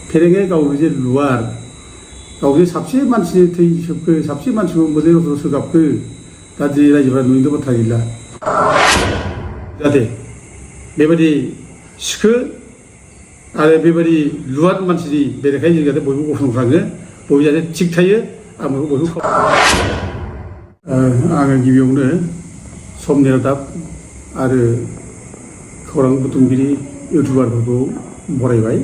फेरेंगे गाव जे लुवार गाव जे साबसे मानसिनि थै सोबखो साबसे मानसिखौ मोदै रथ' सोगाबखो दा दिनै रायजोफ्रा नुयैनो बाथ्रा गैला जाहाथे बेबायदि सिखो आरो बेबायदि लुवार मानसिनि बेरेखायै जों जाहाथे बयबो गसंख्राङो बयबो जाहाथे थिग थायो आं बेखौ बयबो आङो गिबियावनो समनि रादाब आरो खौरां बुथुमगिरि इउटुबारफोरखौ बरायबाय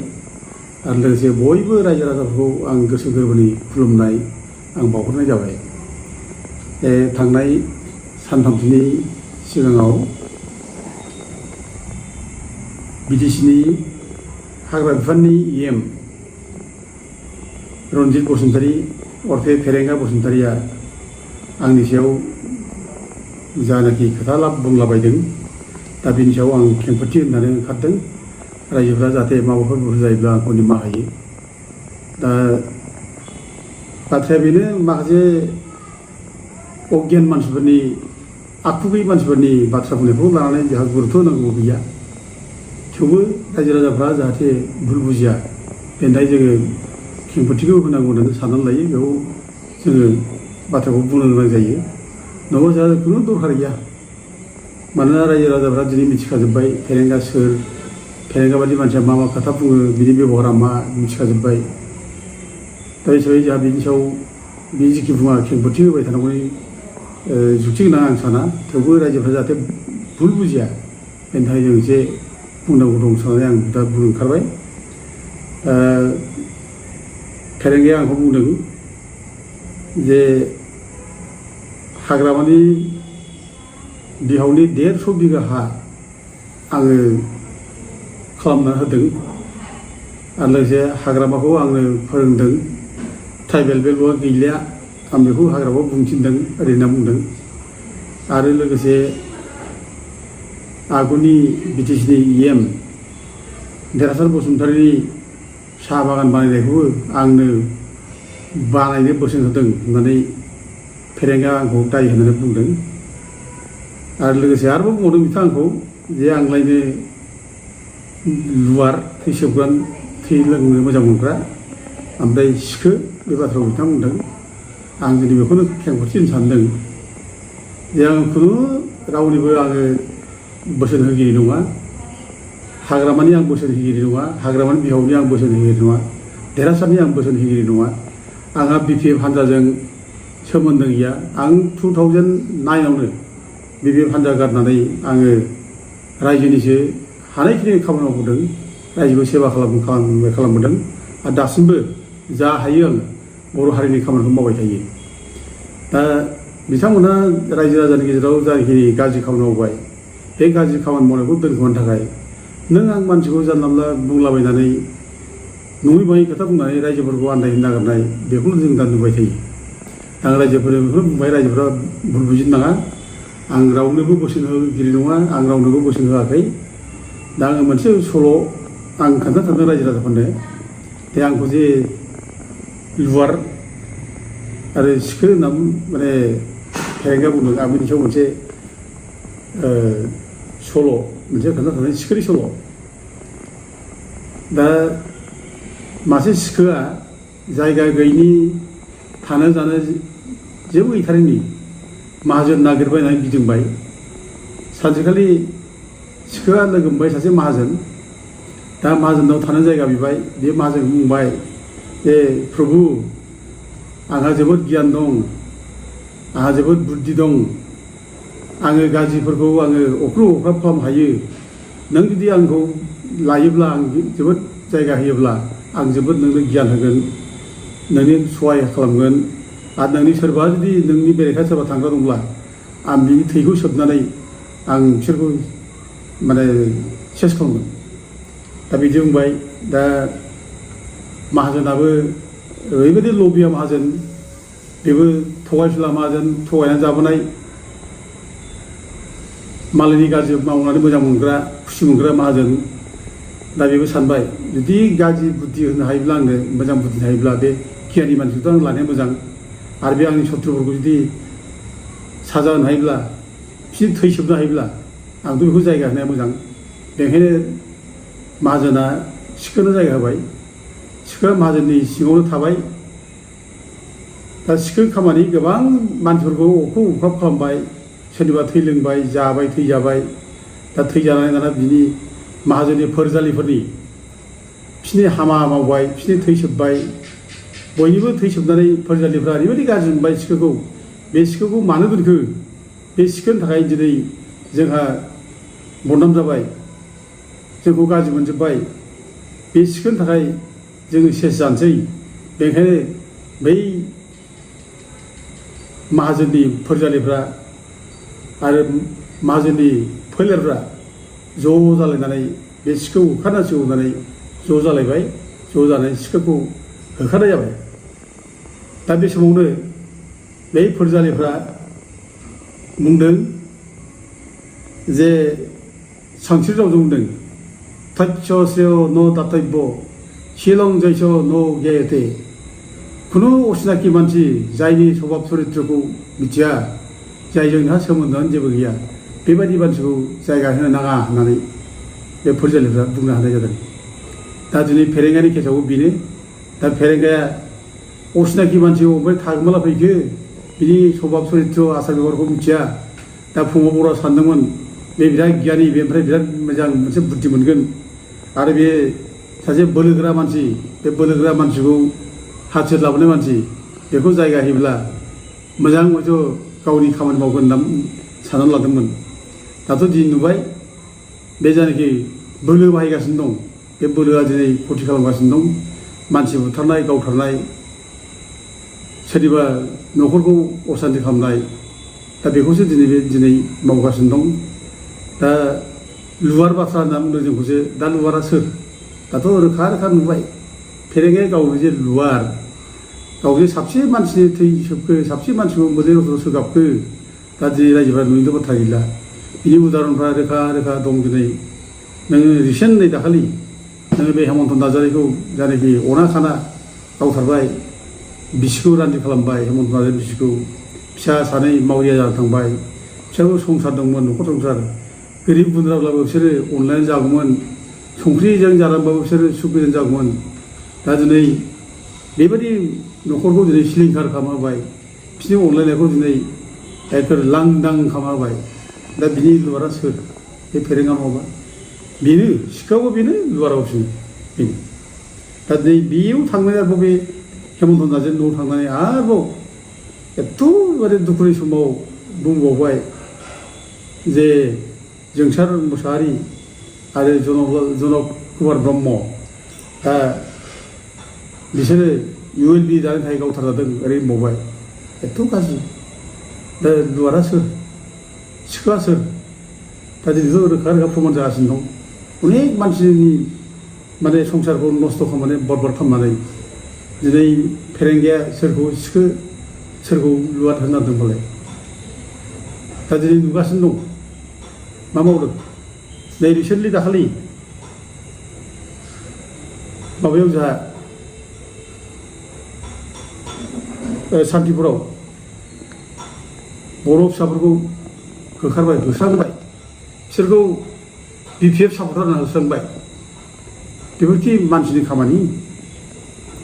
आरो लोगोसे बयबो रायजो राजाफोरखौ आं गोसो गोरबोनि खुलुमनाय आं बावहरनाय जाबाय थांनाय सानथामसोनि सिगाङाव बिटिसिनि हाग्रा बिफाननि EM रन्जित बसुमतारी अरफे फेरेंगा बसुमतारीया आंनि सायाव जानाखि खोथा बुंलाबायदों दा बिनि सायाव आं खेंफोरथि होननानै ओंखारदों रायजोफ्रा जाहाथे माबाफोर भुल जायोब्ला आंखौ निमाहा होयो दा बाथ्राया बेनो माखासे अगियान मानसिफोरनि आखु गैयै मानसिफोरनि बाथ्रा बुंनायखौ लानानै जोंहा गुरुत्व होनांगौ गैया थेवबो रायजो राजाफ्रा जाहाथे भुल बुजिया बेनि थाखाय जोङो खेंफोरथिखौ होनांगौ होननानै साननानै लायो बेयाव जोङो बाथ्राखौ बुंनो गोनां जायो नङाबा जोंहा खुनु दरखार गैया मानोना रायजो राजाफ्रा दिनै मिथिखाजोब्बाय फेरेंगा सोर फेरेंगा बादि मानसिया मा मा खोथा बुङो बिनि बेबहारा मा मिथिखाजोब्बाय दा हिसाबै जोंहा बिनि सायाव बे जिखि बुङा खेंफोरथि होबाय थानांगौनि जुक्ति गोनां आं साना थेवबो रायजोफ्रा जाहाथे भुल बुजिया बेनि थाखाय जों एसे बुंनांगौ दं साननानै आं दा बुंनो ओंखारबाय फेरेंगाया आंखौ बुंदों जे हाग्रामानि बिहावनि 150 बिगा हा आङो खालामना होदों आरो लोगोसे हाग्रामाखौ आंनो फोरोंदों ट्राइबेल बेल'आ गैलिया आं बेखौ हाग्रामाखौ बुंथिनदों ओरैनो बुंदों आरो लोगोसे आगुनि बिटिसिनि EM देरहासार बसुमतारीनि साहा बागान बानायनायखौबो आंनो बानायनो बोसोन होदों होननानै फेरेंगा आंखौ दाय होननानै बुंदों आरो लोगोसे आरोबाव बुंबावदों बिथाङा आंखौ जे आंलायनो लुवार थै सोबग्रा थै लोंनो मोजां मोनग्रा ओमफ्राय सिखो बे बाथ्राखौ बिथाङा बुंदों आं दिनै बेखौनो खेंफोरथि होनो सानदों जे आं खुनु रावनिबो आङो बोसोन होगिरि नङा हाग्रामानि आं बोसोन होगिरि नङा हाग्रामानि बिहावनि आं बोसोन होगिरि नङा देरहासारनि आं बोसोन होगिरि नङा आंहा BPF हान्जाजों सोमोन्दो गैया आं 2009आवनो BPF हान्जा गारनानै आङो रायजोनिसो हानायखिनि खामानि मावबोदों रायजोखौ सेबा खालामबोदों आरो दासिमबो जा हायो आं बर' हारिनि खामानिखौ मावबाय थायो दा बिथांमोनहा रायजो राजानि गेजेराव जाखिनि गाज्रि खामानि मावबाय बे गाज्रि खामानि मावनायखौ दोनखोमानो थाखाय नों आं मानसिखौ जानला मोनला बुंलाबायनानै नङै बाङै खोथा बुंनानै रायजोफोरखौ आन्दायनो नागिरनाय बेखौनो जों दा नुबाय थायो आं रायजोफोरनो बेखौनो बुंबाय रायजोफ्रा भुल बुजिनो नाङा आं रावनोबो बोसोन होगिरि नङा आं रावनोबो बोसोन होआखै दा आङो मोनसे सल' आं खोन्थानो सानदों रायजो राजाफोरनो दे आंखौ जे लुवार आरो सिखो होनना माने फेरेंगा बुंदों आं बिनि सायाव मोनसे सल' मोनसे खोन्थानो सानदों सिखोनि सल' दा मासे सिखोआ जायगा गैयिनि थानो जानो जेबो गैथारैनि माहाजोन नागिरबायनानै गिदिंबाय सानसेखालि सिखोआ लोगो मोनबाय सासे माहाजोन दा माहाजोनाव थानो जायगा बिबाय बे माहाजोन बुंबाय जे प्रभु आंहा जोबोद गियान दं आंहा जोबोद बुद्धि दं आङो गाज्रिफोरखौ आङो अख्रुब अख्राब खालामनो हायो नों जुदि आंखौ लायोब्ला आं जोबोद जायगा होयोब्ला आं जोबोद नोंनो गियान होगोन नोंनि सहाय खालामगोन आरो नोंनि सोरबा जुदि नोंनि बेरेखा सोरबा थांग्रा दंब्ला आं बिनि थैखौ सोबनानै आं बिसोरखौ माने सेस खालामगोन दा बिदि बुंबाय दा माहाजोनाबो ओरैबायदि लबिया माहाजोन बेबो थगायसुला माहाजोन थगायनानै जाबोनाय मालायनि गाज्रि मावनानै मोजां मोनग्रा खुसि मोनग्रा माहाजोन दा बेबो सानबाय जुदि गाज्रि बुद्धि होनो हायोब्ला आंनो मोजां बुद्धि हायोब्ला बे गियानि मानसिखौथ' आं लानाया मोजां आरो बे आंनि शत्रुफोरखौ जुदि साजा होनो हायोब्ला बिसोर थै सोबनो हायोब्ला आंथ' बेखौ जायगा होनाया मोजां बेनिखायनो माहाजोना सिखोनो जायगा होबाय सिखा माहाजोननि सिङावनो थाबाय। दा सिखो खामानि गोबां मानसिफोरखौ अखौ अख्राब खालामबाय, सोरनिबा थै लोंबाय, जाबाय, थैजाबाय। दा थैजानानै दाना बिनि माहाजोननि फोरजालिफोरनि बिसोरनि हामा मावबाय, बिसोरनि थै सोबबाय। बयनिबो थै सोबनानै फोरजालिफ्रा ओरैबायदि गाज्रि मोनबाय सिखोखौ। बे सिखोखौ मानो दोनखो? बे सिखोनि थाखाय दिनै जोंहा बदनाम जाबाय, जोंखौ गाज्रि मोनजोब्बाय। बे सिखोनि थाखाय जोङो सेस जानोसै। बेनिखायनो बै माहाजोननि फोरजालिफ्रा आरो माहाजोननि फोलेरफ्रा ज' जालायनानै बे सिखौ होखारनांसिगौ होननानै ज' जालायबाय। ज' जानानै सिखोखौ होखारनाय जाबाय। दा बे समावनो बै फोरजालिफ्रा बुंदों जे संस्कृत रावजों बुंदों, तच्छ्रेय न दातव्य शिलं जैस न गेयते। खुनु असिनाखि मानसि जायनि स्वभाब चरित्रखौ मिथिया, जायजों नोंहा सोमोन्दोआनो जेबो गैया, बेबायदि मानसिखौ जायगा होनो नाङा होननानै बे फोरजालिफ्रा बुंनो हानाय जादों। दा दिनै फेरेंगानि केसावबो बेनो। दा फेरेंगाया असिनाखि मानसि अबेहाय थागोमाला फैखो, बिनि स्वभाब चरित्र आसार बेबहारखौ मिथिया। दा फंबाय बर'आ सानदोंमोन बे बिराद गियानि, बेनिफ्राय बिराद मोजां मोनसे बुद्धि मोनगोन आरो बे सासे बोलोगोरा मानसि, बे बोलोगोरा मानसिखौ हाथियार लाबोनाय मानसि, बेखौ जायगा होयोब्ला मोजां हयथ' गावनि खामानि मावगोन होनना साननानै लादोंमोन। दाथ' दिनै नुबाय बे जायनाखि बोलो बाहायगासिनो दं, बे बोलोआ दिनै खथि खालामगासिनो दं। मानसि बुथारनाय, गावथारनाय, सोरनिबा न'खरखौ असान्ति खालामनाय, दा बेखौसो दिनै मावगासिनो दं। दा लुवार बाथ्रा होनना बुंदों जोंखौसो। दा लुवारा सोर? दाथ' रोखा रोखा नुबाय फेरेंगाया गावनो जे लुवार, गावजे साबसे मानसिनि थै सोबखो, साबसे मानसिखौ मोदै रथ' सोगाबखो। दा दिनै रायजोफ्रा नुयैथ' बाथ्रा गैला। बिनि उदाहरनफ्रा रोखा रोखा दं। दिनै नोङो रिसेन्ट नै दाखालि नोङो बे हेमन्त नार्जारिखौ जायनाखि अना खाना गावथारबाय, बिसिखौ रान्दि खालामबाय। हेमन्त नार्जारि बिसिखौ फिसा सानै मावरिया जाना थांबाय। फिसाखौ संसार दंमोन, न'खर संसार, गोरिब गुन्द्राब्लाबो बिसोरो अनलायनानै जागौमोन, संख्रिजों जानानैबाबो बिसोरो सुख गोजोन जागौमोन। दा दिनै बेबायदि न'खरखौ दिनै सिलिंखार खालामहोबाय, बिसोरनि अनलायनायखौ दिनै एखेर लांदां खालामहोबाय। दा बिनि लुवारा सोर? बे फेरेंगा नङाबा बेनो, सिखावबो बेनो, लुवाराबो बेनो। दा दिनै बेयाव थांनानै आरोबाव बे हेमन्त नार्जारिनि न'आव थांनानै आरोबाव एथ'बारे दुखुनि समाव बुंबावबाय जे जोंसार मोसाहारि आरो जनक कुमार ब्रह्म, दा बिसोरो ULB जानो थाखाय गावथारजादों ओरै बुंबावबाय। एथ' गाज्रि। दा लुवारा सोर? सिखावा सोर? दा दिनैथ' रोखा रोखा प्रमान जागासिनो दं। अनेक मानसिनि माने संसारखौ नस्थ' खालामनानै बरबाद खालामनानै दिनै फेरेंगाया सोरखौ सिखो, सोरखौ लुवार होनना दोनबालाय। दा दिनै नुगासिनो दं मा मावदों। नै रिसेन्टलि दाखालि माबायाव जोंहा सान्तिपुराव बर' फिसाफोरखौ होखारबाय, होस्रांबाय, बिसोरखौ BPF सापर्टार होनना होस्रांबाय। बेफोरखि मानसिनि खामानि।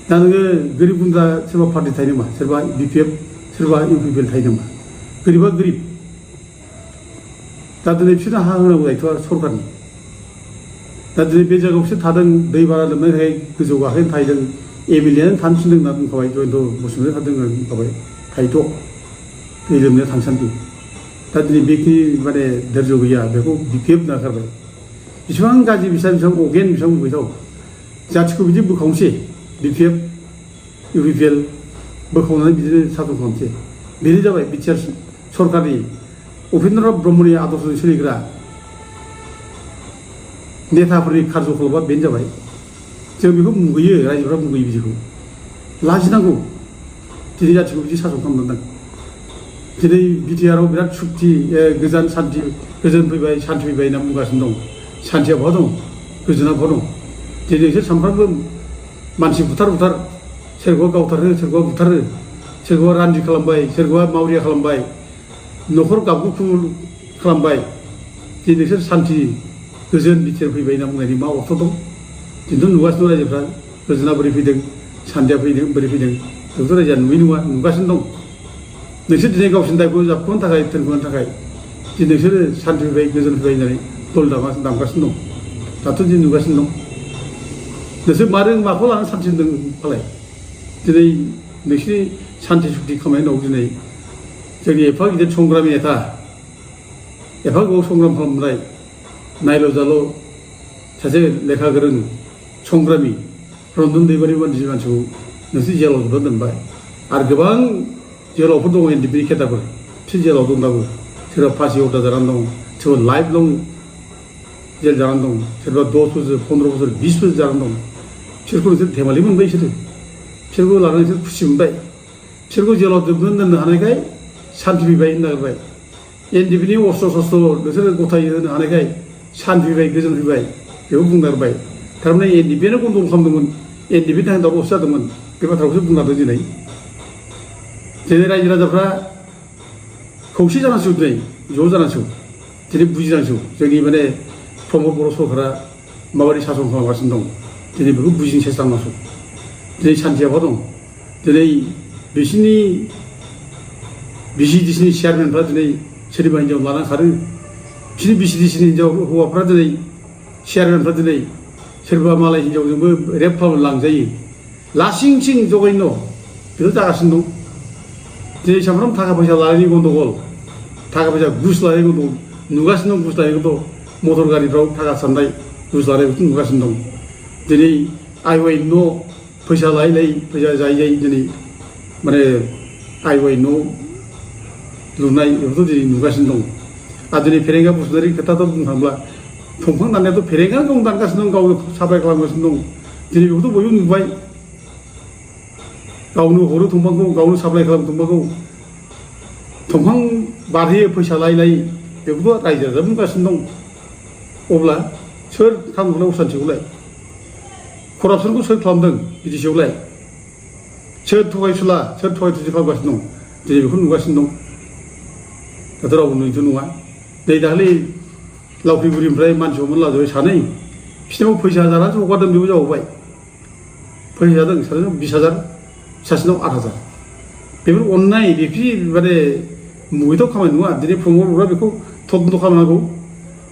दा नोङो गोरिब गुन्द्रा सोरबा पार्टि थायो नामा? सोरबा BPF, सोरबा UPPL थायो नामा? गोरिबा गोरिब। दा दिनै बिसोरनो हा होनांगौ दायथ'आ सरकारनि। दा दिनै बे जायगायाव बिसोर थादों, दै बाना लोमनायनि थाखाय गोजौ गाखोनानै थाहैदों। MLA थानो थिनदों होनना बुंखाबाय, जयन्त बसुमतारी थादों होनना बुंखाबाय, थाहैथ' दै लोमनाया थांसान्दि। दा दिनै बेखिनि माने धैर्य गैया, बेखौ BPF होनना होखारबाय। बेसेबां गाज्रि, बेसेबां अगेन, बेसेबां मुगैथाव। जाथिखौ बिदि बोखावनोसै BPF, UPPL बोखावनानै बिदिनो सासन खालामसै। बेनो जाबाय बिटिआर सरकारनि उपेन्द्र ब्रह्मनि आदर्शजों सोलिग्रा नेताफोरनि कार्जकलापआ बेनो जाबाय। जों बेखौ मुगैयो, रायजोफ्रा मुगैयो बिदिखौ। लाजिनांगौ दिनै जाथिखौ बिदि सासन खालामदों। दिनै बिटिआराव बिराद सुक्ति, गोजान सान्थि, गोजोन फैबाय, सान्थि फैबाय होनना बुंगासिनो दं। सान्थिया बहा दं? गोजोना बहा दं? दिनै नोंसोर सानफ्रामबो मानसि बुथार, सोरखौबा गावथारो, सोरखौबा बुथारो, सोरखौबा रान्दि खालामबाय, सोरखौबा मावरिया खालामबाय, न'खर गाबगु खुगु खालामबाय। दिनै नोंसोर सान्थि, गोजोन बिटिआर फैबाय होनना बुंनायनि मा अर्थ दं? दिनैथ' नुगासिनो दं रायजोफ्रा गोजोना बोरै फैदों सान्थिया फैदों बोरै फैदों बेखौथ' रायजोआ नुयै नङा नुगासिनो दं नोंसोर दिनै गावसिनि दायखौ जाबख'नो थाखाय दोनख'नो थाखाय दिनै नोंसोरो सान्थि फैबाय गोजोन फैबाय होननानै दल दामगासिनो दं दाथ' दिनै नुगासिनो दं नोंसोर माखौ लानानै सान्थि होनदों फालाय दिनै नोंसिनि सान्थि सुक्ति खालामनायनि उनाव दिनै जोंनि एफा गिदिर संग्रामि नेता एफा गोबाव संग्राम खालामनाय नायल' जाल' सासे लेखा गोरों संग्रामि रन्जन दैमारि मानसिखौ नोंसोर जेलाव जोबना दोनबाय आरो गोबां जेलावफोर दङ एनडिएफबि केटाफोर बिसोर जेलाव दं दाबो सोरबा फासि अर्डार जानानै दं सोरबा लाइफ लं जेल जानानै दं सोरबा 10 बोसोर 15 बोसोर 20 बोसोर जानानै दं बिसोरखौ नोंसोर धेमालि मोनबाय बिसोरखौ लानानै नोंसोर खुसि मोनबाय बिसोरखौ जेलाव जोबनानै दोननो हानायखाय सान्थि फैबाय होननो नागिरबाय एनडिएफबिनि अस्त्र शस्त्र नोंसोरो गथायै होनो हानायखाय सान्थि फैबाय गोजोन फैबाय बेखौ बुंनो नागिरबाय थारमाने एनडिएफबिआनो गन्दगल खालामदोंमोन एनडिएफबिनि थाखाय दावराव जादोंमोन बे बाथ्राखौसो बुंलांदों दिनै रायजो राजाफ्रा खौसे जानांसिगौ दिनै ज' जानांसिगौ दिनै बुजिनांसिगौ जोंनि माने प्रमद बर' सरकारा माबायदि सासन खालामगासिनो दं दिनै बेखौ बुजिनो सेस्था खालामनांसिगौ दिनै सान्थियाबा दं दिनै बिसिनि बिसिडिसिनि चेयारमेनफ्रा दिनै सोरनिबा हिन्जाव लानानै खारो बिसिनि बिसिडिसिनि हिन्जाव हौवाफ्रा दिनै चेयारमेनफ्रा दिनै सोरबा मालाय हिन्जावजोंबो रेप खालामनो लांजायो लासिं सिं जगायनो बेथ' जागासिनो दं दिनै सामफ्राम थाखा फैसा लानायनि गन्दगल थाखा फैसा घुस लानायनि गन्दगल नुगासिनो दं घुस लानायखौथ' मटर गारिफ्राव थाखा साननाय घुस लानायखौथ' नुगासिनो दं दिनै आइवाइ न' फैसा लायै फैसा जायै दिनै माने आइवाइ न' लुनाय बेखौथ' दिनै नुगासिनो दं आरो दिनै फेरेंगा बसुमतारी खोथाथ' बुंनो थाङोब्ला दंफां दाननायाथ' फेरेंगा गावनो दानगासिनो दं गावनो साप्लाय खालामगासिनो दं दिनै बेखौथ' बयबो नुबाय गावनो हरो दंफांखौ गावनो साप्लाय खालामो दंफांखौ दंफां बारहोयो फैसा लायै बेखौथ' रायजो राजा बुंगासिनो दं अब्ला सोर खालामदोंलाय असान्थिखौलाय करापसनखौ सोर खालामदों बिटिसिआवलाय सोर थगायसुला सोर थगाय थुसि खालामगासिनो दं दिनै बेखौ नुगासिनो दं दाथ' रावबो नुयैथ' नङा नै दाखालि लावख्रिगुरिनिफ्राय मानसि हमना लाजोबबाय सानै बिसिनाव फैसा जानानैसो हगारदों बेबो जाबावबाय फैसा जादों सासेनाव 20,000 सासेनाव 8,000 बेफोर अननाय बेफोर माने मुहिथाव खामानि नङा दिनै प्रमद बर'आ बेखौ तदन्त खालामनांगौ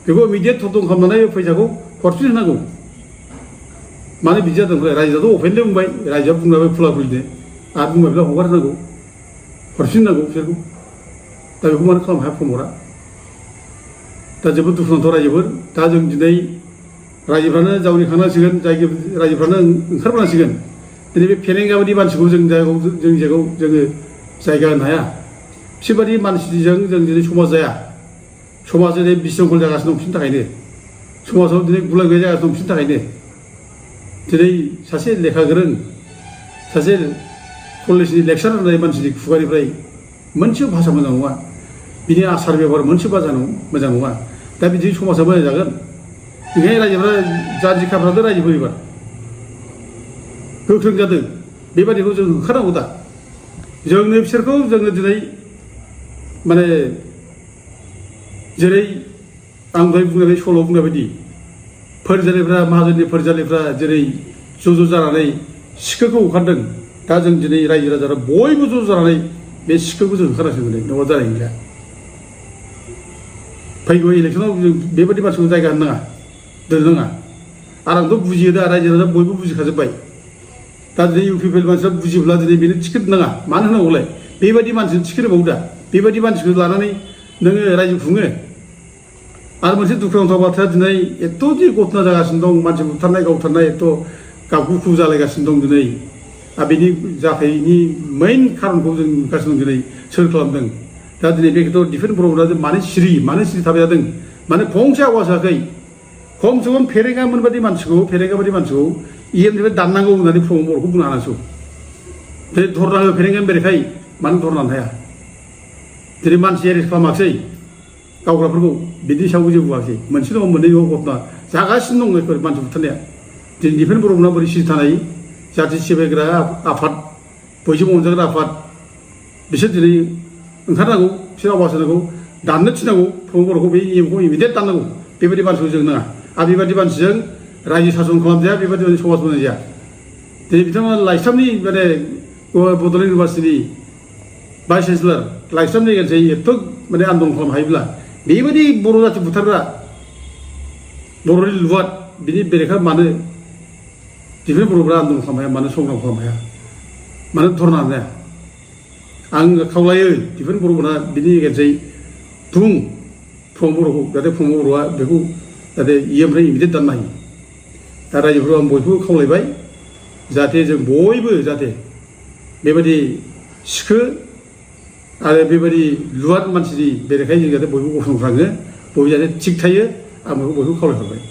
बेखौ इमिडियेट तदन्त खालामनानै फैसाखौ हरफिन होनांगौ मानो बिदि जादों रायजोआथ' अपेनलि बुंबाय रायजोआ बुंबाय खुला खुलिनो आरो बुंबाय बेला हगार होनांगौ हरफिननांगौ बिसोरखौ दा बेखौ मानो खालामनो हाया प्रमदआ दा जोबोद दुखुनांथाव रायजोफोर दा जों दिनै रायजोफ्रानो जावरिखांनांसिगोन रायजोफ्रानो ओंखारबोनांसिगोन दिनै बे फेरेंगा बायदि मानसिखौ जोंनि जायगायाव जोङो जायगा होनो हाया बिसोरबायदि मानसिजों जों दिनै समाज जाया समाज दिनै बिशृंखल जागासिनो दं बिसोरनि थाखायनो समाजाव दिनै गुलाय गुजाय जागासिनो दं बिसोरनि थाखायनो दिनै सासे लेखा गोरों सासे कलेजनि लेक्सार होनाय मानसिनि खुगानिफ्राय मोनसेबो भाषा मोजां नङा बिनि आसार बेबहार मोनसे मोजां नङा दा बिदि समाजा मोजां जागोन ओंखायनो रायजोफ्रा जाजिखाफ्राथ' रायजोफोर एबार गोख्रों जादों बेबादिखौ जों होखारनांगौ दा जोंनो बिसोरखौ जोङो दिनै माने जेरै आं दहाय बुंनाय सल' बुंनाय बायदि फोरजालिफ्रा माहाजोननि फोरजालिफ्रा जेरै ज' जानानै सिखोखौ होखारदों दा जों दिनै रायजो राजाफ्रा बयबो ज' जानानै बे सिखोखौ जों होखारनांसिगोन नङाबा जानाय गैया फैगौ इलेक्सनाव जों बेबायदि मानसिखौ जायगा होनो नाङा दोननो नाङा आरो आंथ' बुजियो दा रायजो राजा बयबो बुजिखाजोब्बाय दा दिनै इउपिपिएल मानसिफ्रा बुजिब्ला दिनै बेनो टिकेट नाङा मानो होनांगौलाय बेबायदि मानसिनो टिकेट होबावो दा बेबायदि मानसिखौ लानानै नोङो रायजो खुङो आरो मोनसे दुखुनांथाव बाथ्राया दिनै एथ' जि घटना जागासिनो दं मानसि बुथारनाय गावथारनाय एथ' गाबगुखु जालायगासिनो दं दिनै आरो बेनि जाथायनि मेइन खारनखौ जों नुगासिनो दं दिनै सोर खालामदों दा दिनै बेखौथ' डिफेन्स बर'फोरा मानो सिरि थाबाय थादों माने फंसे आवाज होआखै खमसे खम फेरेंगा बायदि मानसिखौ इएमनिफ्राय दाननांगौ होननानै प्रमद बर'खौ बुंनो हानांगौ दिनै धरना हो फेरेंगा बेरेखाय मानो धरनानै थाया दिनै मानसि एरेस्ट खालामाखै गावग्राफोरखौ बिदि सायावबो जेबो बुङाखै मोनसे नङा मोननै नङा घटना जागासिनो दं बेफोर मानसि बुथारनाया दिनै डिफेन्स बर'फोरा बोरै सिरि थानाय जाथि सिबिग्रा आफाद बयजोंबो अनजाग्रा आफाद बिसोर दिनै ओंखारनांगौ बिसोर आवाज होनांगौ दाननो थिनांगौ प्रमद बर'खौ बे इएमखौ इमिडियेट दाननांगौ बेबायदि मानसिखौ जों नाङा आरो बेबायदि मानसिजों रायजो सासन खालामजाया बेबायदि समाज मोननाय जाया दिनै बिथाङा लाइस्रामनि माने बड'लेण्ड इउनिभार्सिटिनि भाइस चेन्सेलर लाइस्रामनि गेजेरजों एथ' माने आन्दलन खालामनो हायोब्ला बेबायदि बर' जाथि बुथारग्रा बर'नि लुवाद बिनि बेरेखा मानो बेफोर बर'फोरा आन्दलन खालामनो हाया मानो संग्राम खालामनो हाया मानो धरना होनो हाया आं खावलायो बेफोर बर'फोरा बिनि गेजेरजों बर'खौ जाहाथे बर'आ बेखौ जाहाथे इनिफ्राय इमिडियेट दाननो हायो दा रायजोफोरखौ आं बयखौबो खावलायबाय जाहाथे जों बयबो जाहाथे बेबायदि सिखो आरो बेबायदि लुवाद मानसिनि बेरेखायै जों जाहाथे बयबो गसंख्राङो बयबो जाहाथे थिग थायो आं बेखौ बयखौबो खावलायहरबाय